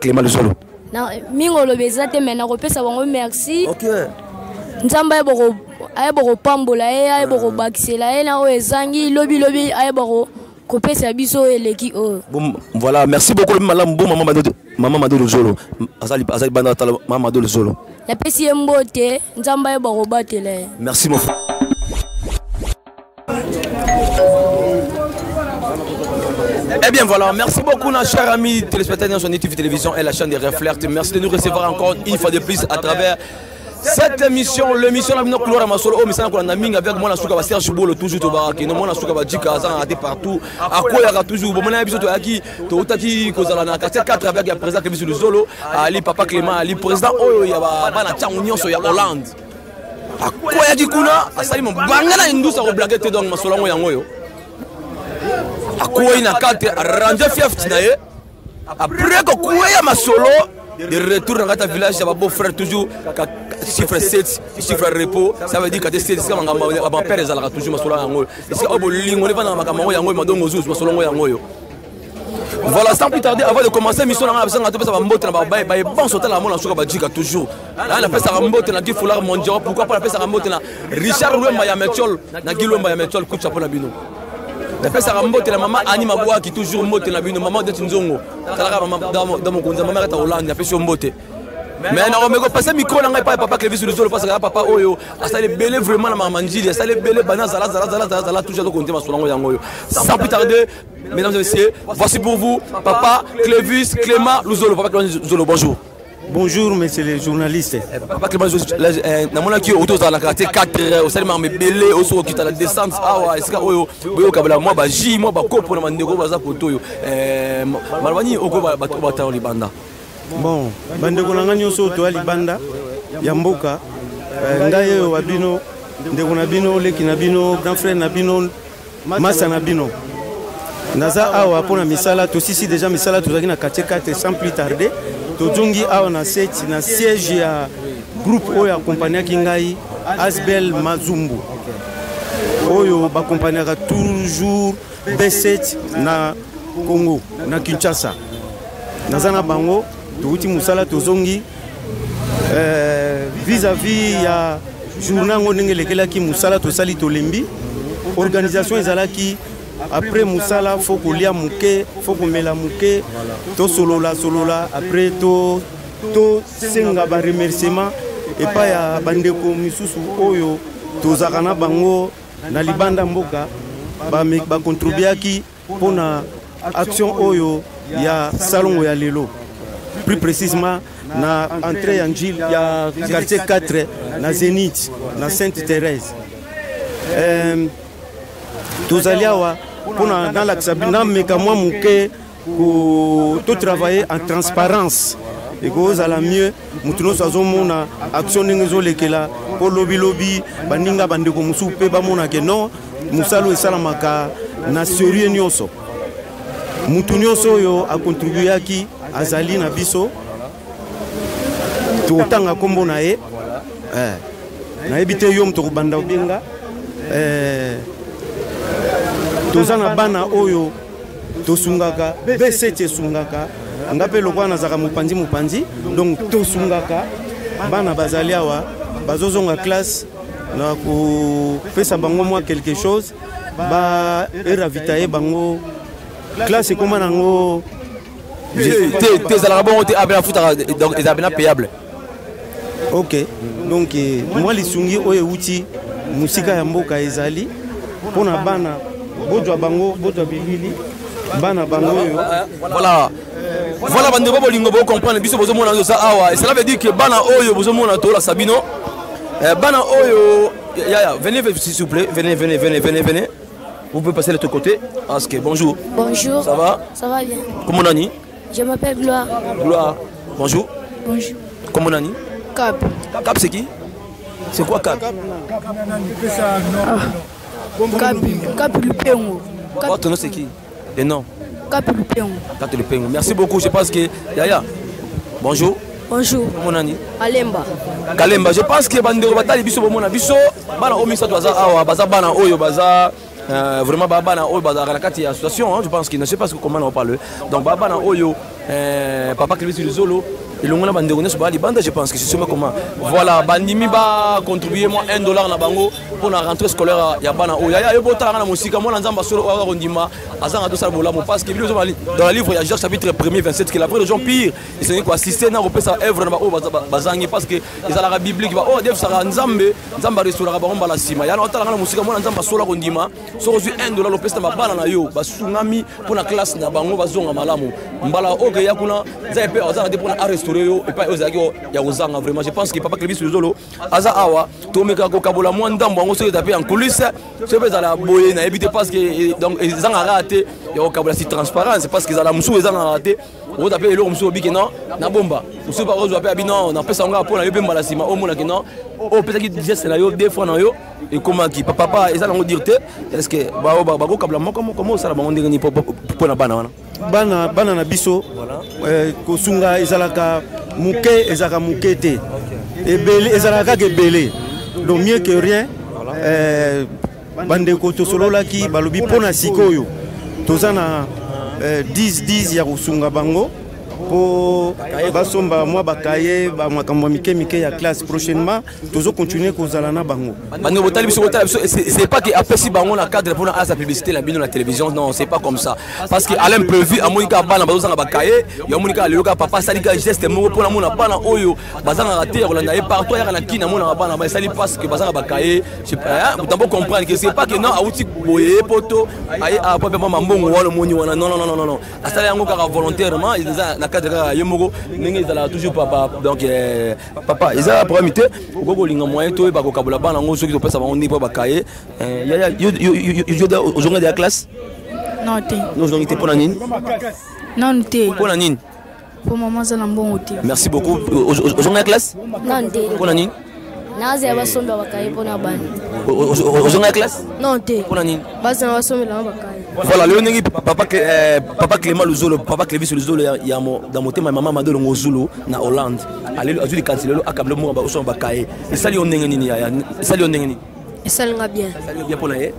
Clément Luzolo. Na mingi oloba eza te mais nakopesa bango merci. Okay. Nzambe ayeba kopambola ye, ayeba kobakisela ye na oyo ezangi lobi lobi, ayeba kopesa biso oyo eleki oyo. Bon, voilà, merci beaucoup malamu bon maman Mado, maman Mado Luzolo. Azali azali banda tala maman Mado Luzolo. Napesi ye mbote, Nzambe ayeba kobatela ye. Merci mon frère. Eh bien voilà, merci beaucoup nos chers amis téléspectateurs sur TV Télévision et la chaîne des Reflets. Merci de nous recevoir encore une fois de plus à travers cette émission, l'émission la bino Clora Masolo, oh misana kolanda mingi avec moi na suka ba Serge Bolo toujours to ba ki no mona suka ba Jika aza raté partout. Akoyaka toujours bon mona biso to yaki to utaki kozala na quartier 4 avec ya président Kevin Luzolo, Ali papa Clément, Ali président oyo ya ba bana tchangu nyonso ya Hollande. Akweyaki kuna asali mobanga na indusa koblage te donc masolo yango yango oyo akwei na kati arrange fief na ye après kokweya masolo de retour na kati ya village ya ba beau frère toujours chiffre 7 chiffre repos ça veut dire kate 7 esika makambo ya bapère ezalaka toujours masolo yango oyo esika oyo bolingo nde efandaka makambo yango yango oyo madongo zuzu masolo yango yango oyo. Voilà, sans plus tarder, avant de commencer mission, on a besoin de faire mbote na ba ba bon sauter la mona suka ba jika toujours. Là, on a fait ça mbote na Guy Foulard Mondial, pourquoi pas on a fait ça mbote na Richard Lwemba ya Metiol, na Guy Lwemba ya Metiol, coup de chapeau na bino. On a fait ça mbote na maman Annie Mabouaki qui toujours mbote na bino, maman de Nzongo. Talaka maman dans mon konza, maman ta Hollande, a fait sur mbote. Mais na omeko passer micro na ngai pa papa Clévis Luzolo parce que papa oyo asali belé vraiment na mama Njili, asali belé bana zala zala zala zala zala toujours compter masolo yango yango oyo. Sans plus tarder, mesdames et messieurs, voici pour vous papa Clévis Clément Luzolo. Papa Clément Luzolo, bonjour. Bonjour messieurs les journalistes. Eh, papa Clément Luzolo, eh, namonaki oyo tozala na quartier 4 osali makambo ebele oso okita na descente awa esika oyo boyokabela mwa ba jus mwa bakopo na bandeko baza koto oyo. Eh, maloba nini okoyo bato batala libanda? Bon, bandeko na ngai nyonso oyo toya libanda ya mboka, ngai oyo wa bino, ndeko na bino, leki na bino, grand frère na bino, masa na bino. Naza awa mpona misala, tosisi déjà misala, tozalaki na quartier 4 sans plus tarder. Tozongi awa na 7 na siège ya groupe oyo accompagnaki ngai Asbel Mazumbu. Oyo baaccompagnaka toujours B7 na Congo, na Kinshasa. Naza na bango, towuti mosala tozongi vis-à-vis ya journée yango ndenge elekelaki mosala tosali tolembi. Organisation ezalaki après mosala faut kolia moke, faut komela moke, tosolola solola après tosenga ba remerciement epai ya bandeko misusu oyo tozalaka na bango na libanda mboka, bacontribuaki mpona action oyo ya salongo ya lelo, plus précisément na entrée ya Njili ya quartier 4 na Zénith na Sainte Thérèse. Tozali awa mpona nalakisa nameka mwa moke ko to travailler en transparence ekozala mieux motu nyonso azomona action ndenge ezolekela mpo lobilobi baninga bandeko mosusu mpe bamona ke non, mosala oyo esalamaka na sérieux nyonso. Motu nyonso oyo akontribuaki azali na biso, tokotanga nkombo na ye. Nayebi te yo moto kobanda obenga. Toza na bana oyo tosungaka, B7 esungaka nga mpe lokola nazalaka mopanzi mopanzi, donc tosungaka bana bazali awa bazozonga classe na kopesa bango mwa quelque chose ba eravitaye bango classe ekoma nango. Te, ezalaka bongo te, abena futaka, donc ezalaka bena payable. Ok, donc mwa lisungi oyo euti mosika ya mboka ezali mpona bana bozwa bango, bozwa bilili bana bango oyo. Voilà, voilà, bandeko bolingo bo comprendre biso bozomona toza awa, et cela veut dire que bana oyo bozomona tolakisa bino, bana oyo yaya, venez s'il vous plaît, venez, venez, venez, venez, venez. Vous pouvez passer de l'autre côté. Ok, bonjour. Bonjour. Ça va? Ça va bien. Comment on dit? Je m'appelle Gloire. Gloire. Bonjour. Bonjour. Comment on dit? Cap. Cap, c'est qui? C'est quoi Cap? Ah. Cap, Cap Lupengo. Cap. Votre nom c'est qui? Et non. Cap Lupengo. Cap Lupengo. Merci beaucoup. Je pense que Yaya. Bonjour. Bonjour. Comment on dit? Kalemba. Kalemba. Je pense que bandeko batali biso bomona biso bana oyo misato baza awa, baza bana oyo baza vraiment ba bana oyo bazalaka na kati ya association, hein, je pense que ne sais pas comment on parle. Donc ba bana oyo Papa Clévis Luzolo elongo na bandeko nyonso baya libanda. Je pense que c'est sûrement comment, voilà, bandimi bacontribuer mwa 1 $ na bango mpo na rentrée scolaire ya bana oyo. Yaya, yo botalanga na mosika, mwana Nzambe asolo oyo aza kondima, azanga tosala bolamu, parce que bino dans le livre ya Jacques chapitre 1er 27 que la vraie religion pure esengi koassister na kopesa œuvre na baoyo bazangi, parce que ezalaka biblique. Baoyo adefisaka Nzambe, Nzambe arestauraka bango mbala nsima. Yana otalanga na mosika, mwana Nzambe asola kondima, soki ozwi 1 $ opesi na babana na yo basungami mpo na classe na bango, bazonga malamu. Mbala oyo keya kuna, Nzambe mpe azanga te mpona arestaurer yo epai oyo ezalaki ya kozanga. Vraiment, je pense que papa Clévis Luzolo aza awa. Tomeka kokabola mwa ndambo yango, soki eza mpe en coulisse, soki mpe ezala boye, nayebi te, parce que donc ezangaka te ya kokabola si transparence, parce que ezala mosusu ezangaka te. Okoza mpe eloko mosusu obiki non na bomba mosusu mpe akozwa mpe abi non, napesa yango mpo na yo mpe mbala nsima omonaki non, oyo opesaki geste na yo deux fois na yo ekomaki papa. Eza nango dire te. Est ce que bakokabla moko moko mo osala bango ndenge nini mpo na bana wana? Bana na biso, kosunga ezalaka moke, ezalaka moke te, ebele ezalaka kaka ebele. Donc mieux que rien. Bandeko tosololaki, balobi mpo na sikoyo toza na 10 10 ya kosunga bango mpo basomba mwa bakaye, bamakambo ya mike mike ya classe. Prochainement tozocontinue kozala na bango. Bandeko botali biso, botala biso, c'est pas que apesi bango na cadre mpona asa publicité na bino na télévision. Non, c'est pas comme ça, parce que à l'imprévu amoni kaka bana bazozanga bakaye, ya amoni kaka lelo kaka papa asali kaka geste moko mpona mona bana oyo bazangaka te ya kolanda ye partout. Ayaka na kini, amonaka bana esali parce que bazanga bakaye. Mutambo comprendre que c'est pas que non, awuti boye poto aye apo mpe mambongo wana omoni wana. Non, non, non, non, non, asali yango kaka volontairement, eza na cadre kaka ye moko ndenge ezalaka toujours papa. Donc papa, eza problème te. Okoki kolinga moyen toyeba kokabola bana yango, soki topesa bango ndenge mpo bakaye. Yaya, ozonga ya classe? Non te. Ozongi te, mpona nini? Nanu te. Mpona nini? Po mama aza na mbongo te. Merci beaucoup. Ozonga ya classe? Non te. Mpona nini? Nazela basomba bakaye mpona bana. Ozonga ya classe? Non te. Mpona nini? Bazala basombelanga bakaye. Voilà, lelo ndenge papa Clément Luzolo, papa Clévis Luzolo ya na motema ya mama Madolongo Zulu na Hollande, alelo azwi likanisi lelo akabela moko osomba bakaye. Esali yo ndenge nini, yaya? Esali yo ndenge nini? Esalinga bien. Esali yo bien mpona ye.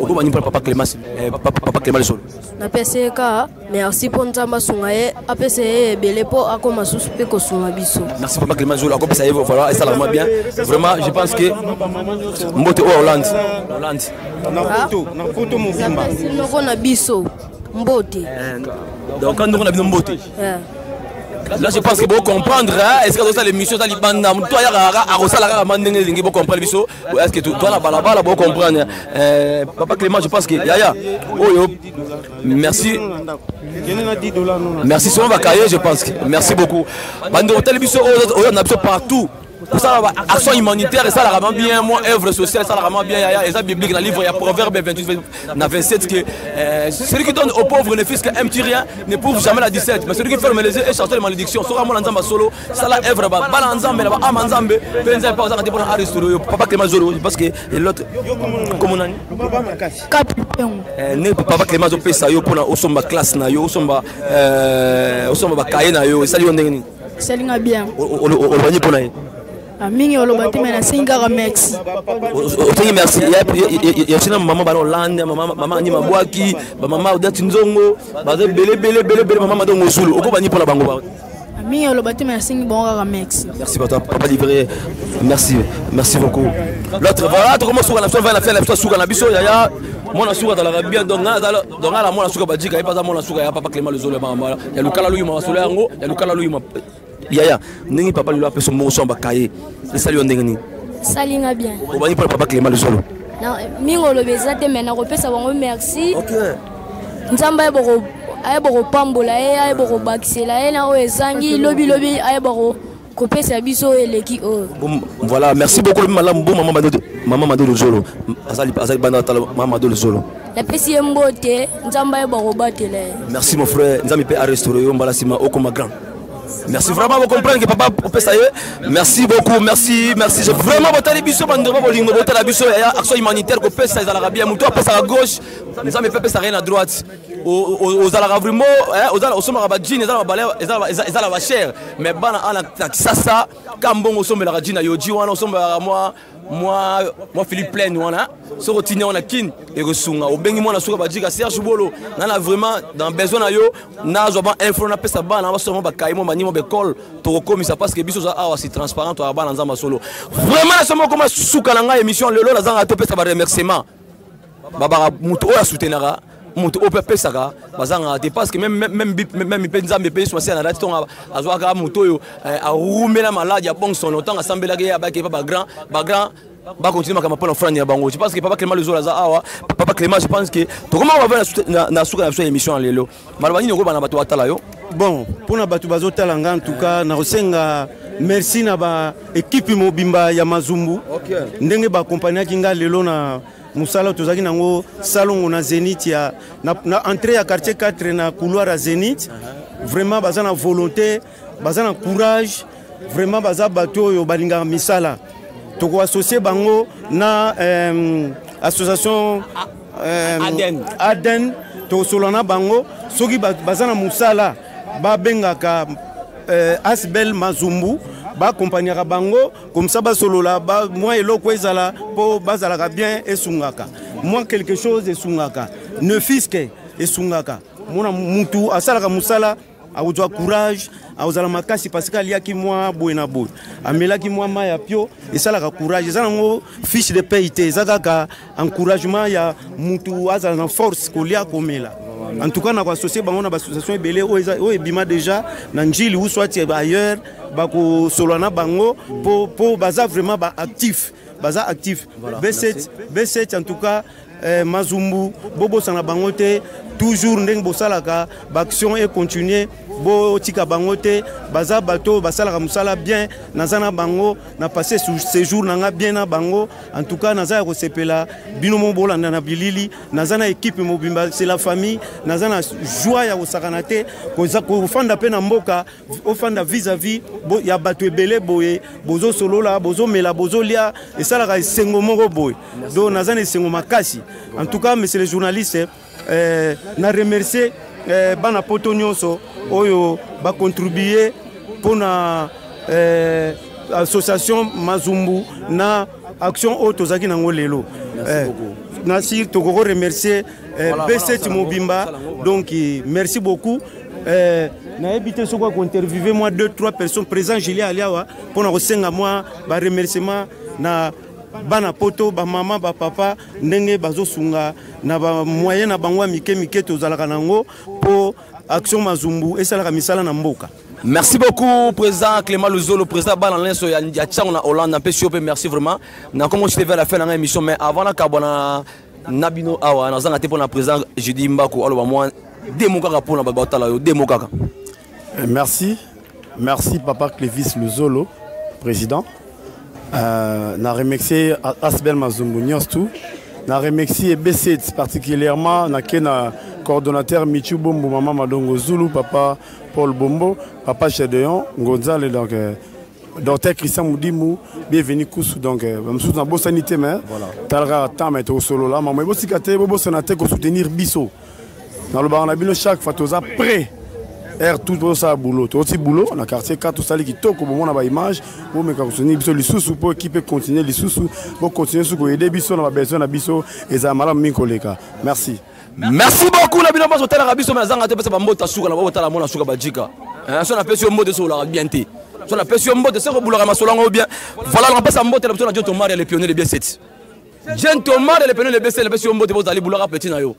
Okobani mpona papa Clément, papa Clément Luzolo? Napesi ye kaka merci mpo Nzambe asunga ye, apesa ye ebele mpo akóma susu mpe kosunga biso. Merci papa Clément Zulu, akopesa ye. Voilà, esala vraiment bien. Vraiment, je pense que mbote oyo Hollande, Hollande. Na poto, na poto mobimba. Napesi noko na biso mbote. Donc ndoko na bino mbote. Là, je pense que vous comprendre, hein, est-ce que ça l'émission ça libanda, toi ya akosala kaka ma ndenge elingi, bo comprendre biso. Est-ce que toi na balabala bo comprendre? Papa Clément, je pense que yaya oyo, merci. Kende na 10 $ no. Merci souvent bakaye, je pense que merci beaucoup. Bando otali biso oyo na biso partout, kosala action humanitaire esalaka vraiment bien, moi œuvre sociale esalaka vraiment bien. Yaya, eza biblique na livre ya Proverbe 28 na 27 que celui qui donne aux pauvres ne fût-ce qu'un petit rien n'éprouve jamais la 17, mais celui qui ferme les yeux est chargé de malédiction. Soka mona Nzambe solo sala œuvre bana Nzambe na baama Nzambe mpe Nzambe mpe azaka te mpona arestaurer yo. Papa Clément Zolo, parce que l'autre comme nani? Kapi Pengo. Ne papa Clément azopesa yo mpona osomba classe na yo, osomba bakaye na yo, esali yo ndenge nini? Esalinga bien. Olobani mpona ye? Mingi oloba te, me nasengi kaka merci. Osengi merci yasina mama bana Hollande, mama ani mabwaki, bamama Odati Nzongo baza ebele ebele ebele ebele, mama Madongo Zulu, okobani mpona bango ba? Mingi oloba te, me nasengi bango kaka merci. Merci papa, papa livré. Merci, merci beaucoup. L'autre, voilà, tu commences suka na biso, va na biso suka na biso yaya. Mwana suka azalaka bien. Donc nga na mwana suka badika ye mpe mwana suka ya papa Clément Luzolo ya Lukala Luyuma, masolo yango ya Lukala Luyuma. Yaya, ndenge papa lelo apesa mbongo so bakaye, esali yo ndenge nini? Esalinga bien. Obani mpona papa Clément Luzolo? Mingi oloba eza te, me nakopesa bango merci. Nzambe ayeba kopambola ye, ayeba kobakisela ye na oyo ezangi, lobi lobi ayeba kopesa biso oyo eleki oyo. Voilà, merci beaucoup. Lobi malamu bo mama Mado, mama Mado Luzolo azali banda tala mama Mado Luzolo. Napesi ye mbote, Nzambe ayeba kobatela ye. Merci mon frère, Nzambe mpe arestaurer yo mbala nsima okoma grand. Merci vraiment, vous comprenez que papa opesa ye. Merci beaucoup, merci, merci. Je vraiment botali biso bandeko bolingo, botala biso ya action humanitaire, kopesa ezalaka bien. Moto apesaka gauche, Nzambe mpe apesaka ye na droite. Ozalaka vraiment ozala osomaka bajean, eza na babale, eza na bacher, mais bana ana na Kisasa ka mbongo osombelaka jean na yo ji wana osombelaka mwa. Mwa mwa Philippe Plein wana soki otindi yango na Kin ekosunga. Obengi mwana suka bajika Serge Bolo nana vraiment dans besoin na yo, nazwa ba info, napesa bana basoma bakaye mo banimo bekole tokokomisa, parce que biso oza awa si transparent, toya bana Nzambe solo. Vraiment nasoma okoma suka na ngai émission lelo, nazanga topesa ba remerciement babaka moto oyo asoutenaka, moto oyo mpe apesaka, bazangaka te, parce que même mpe Nzambe mpe Yesu Masiya na dati ntongo azwaka moto oyo arumela maladi ya bonsono, ntango asambelaki ye abaki epa bagrand bagrand bacontinue makambo mpona frani ya bango. Je pense que papa Clément Luzolo aza awa. Papa Clément, je pense que tokoma bava na suka na biso ya émission ya lelo. Maloba nini okoyeba na bato batala yo? Bon, mpona bato bazotala nga, en tout cas nakosenga merci na baekipe mobimba ya Mazumbu, ndenge baakompagnaki nga lelo na mosala tozalaki nango salongo na Zénith ya na entrée ya quartier 4, na couloir ya Zénith. Vraiment baza na volonté, baza na courage, vraiment baza bato oyo balingaka misala. Tokoassocie bango na association Aden. Aden. Tokosolola na bango soki baza na mosala, babengaka Asbel Mazumbu, bakompagnaka bango comme ça, basolola ba, mwa eloko ezala mpo bazalaka bien, esungaka mwa quelque chose, esungaka ne fiske, esungaka mona mutu asalaka mosala, akozwa courage, akozala makasi, parce que aliaki mwa boye na boye, amelaki mwa mai ya pio, esalaka courage. Eza nango fiche de paye te, eza kaka encouragement ya mutu azala na force kolia, komela. En tout cas nakoassocie bango na baassociation ebele oyo ebima déjà na Njili ou soit ailleurs, bakosolola na bango po baza vraiment baactif, baza actif. Voilà, B7 B7, en tout cas Mazumbu, bobosana bango te, toujours ndenge bosalaka baaction econtinue, botika bango te, baza bato basalaka mosala bien. Naza na bango, na passé séjour na nga bien na bango. En tout cas naza ya kosepela, bino mo bolanda na bilili, naza na équipe mobimba, c'est la famille. Naza na joie ya kosakana te, kofanda mpe na mboka, ofanda vis-à-vis ya bato ebele boye, bozosolola, bozomela, bozolia, esalaka esengo moko boye. Donc naza na esengo makasi. En tout cas, monsieur le journaliste, na remercier bana poto nyonso oyo bacontribue mpona association Mazumbu na action oyo tozalaki nango lelo. Nasi tokoko remercier B7 mobimba. Donc merci beaucoup. Nayebi te soki akointerviewe mwa 2 3 personnes. Président Julien Aliawa, mpona kosenga mwa baremerciement na bana poto, bamama, bapapa, ndenge bazosunga na bamoyen na bango ya mike mike tozalaka nango mpo action Mazumbu esalaka misala na mboka. Merci beaucoup, président Clément Luzolo, président bana lenso ya Tchango na Hollande. Napesi yo mpe merci vraiment. Na comment je vers la fin de l'émission, mais avant la kabona na bino awa, nazanga te mpona président Judi Mbako aloba mwa deux mots kaka mpona bato batala yo, deux mots kaka. Merci. Merci papa Clévis Luzolo, président. Na remercier Asbel Mazumbu nyonso tout. Na remercier B7 particulièrement, na ke na coordonnateur Michu Bombo, mama Madongo Zulu, papa Paul Bombo, papa Chedeon Gonzale, donc docteur Christian Mudimu, bienvenue Kusu, donc mosusu na bosani te, mais talaka temps, mais tosolola mama ebosika te, bobosana te kosoutenir biso. Nalobaka na bino chaque fois, toza prêt air tout, tozosala boulot, toti boulot na quartier 4, tosali kitoko, bomona baimage. Bomeka kosoutenir biso lisusu mpo équipe econtinue lisusu, bocontinue su koyede biso na babesoin na biso, ezala malamu mingi koleka. Merci. Merci beaucoup na bino nyonso otalaka biso. Me nazanga te pesa bambota suka na botala mona suka bajika. So napesi yo mbote, so olaka bien te, so napesi yo mbote, soko obulaka masolo yango bien. Voilà, napesa mbote na biso na John Tomari, le pionnier de B7. John Tomari, le pionnier de B7, napesi yo mbote. Bozali bulaka petit na yo,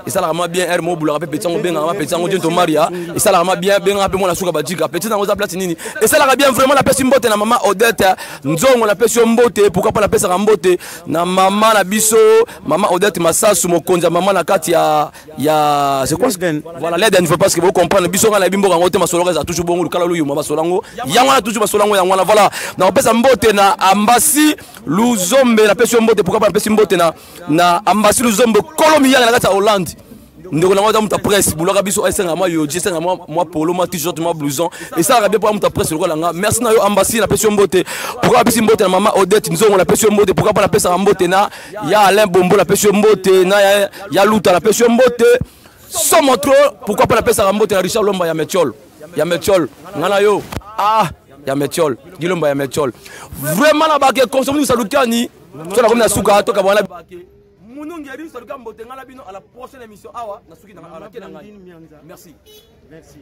esalaka mwa bien aire mo obulaka mpe petit yango, obengaka mwa petit yango John Tomaria, esalaka mwa bien. Bengaka mpe mwana suka bajika, petit yango eza place nini, esalaka bien vraiment. Napesi mbote na mama Odette Nzongo, napesi yo mbote. Pourquoi pas napesaka mbote na mama na biso, mama Odette Masasu, mokonzi ya mama na kati ya c'est quoi? Voilà, l'Eden. Faut parce que vous comprendre biso nga na bimboka yango te, masolo eza toujours bongo, lukala luyuma, masolo yango yango wana, toujours masolo yango yango wana. Voilà, nakopesa mbote na Ambasi Luzombe, napesi yo mbote. Pourquoi pas napesi mbote na Ambasi Luzombe, kolo miyanga na kati ya Hollande, ndeko nango aza moto ya presse, bulaka biso, esenga mwa yoji, esenga mwa polo, mwa t-shirt, mwa blouson, esalaka bien mpo moto ya presse lokola nga. Merci na yo Ambasi, napesi yo mbote. Pourquoi napesi mbote na mama Odette Nzongo, napesi yo mbote. Pourquoi mpo napesaka mbote na ya Alain Bombo, napesi yo mbote, na ya Luta, napesi yo mbote somo trop. Pourquoi mpo napesaka mbote na Richard Lomba ya Metiol, ya Metiol, nga na yo, ah, ya Metiol, Gilomba ya Metiol. Vraiment na bake consomme salukani. So nakomi na suka, tokabwana bake. Munungeri saluka mbote nga na bino à la prochaine émission awa na suki na ngai, na ngai. Merci. Merci.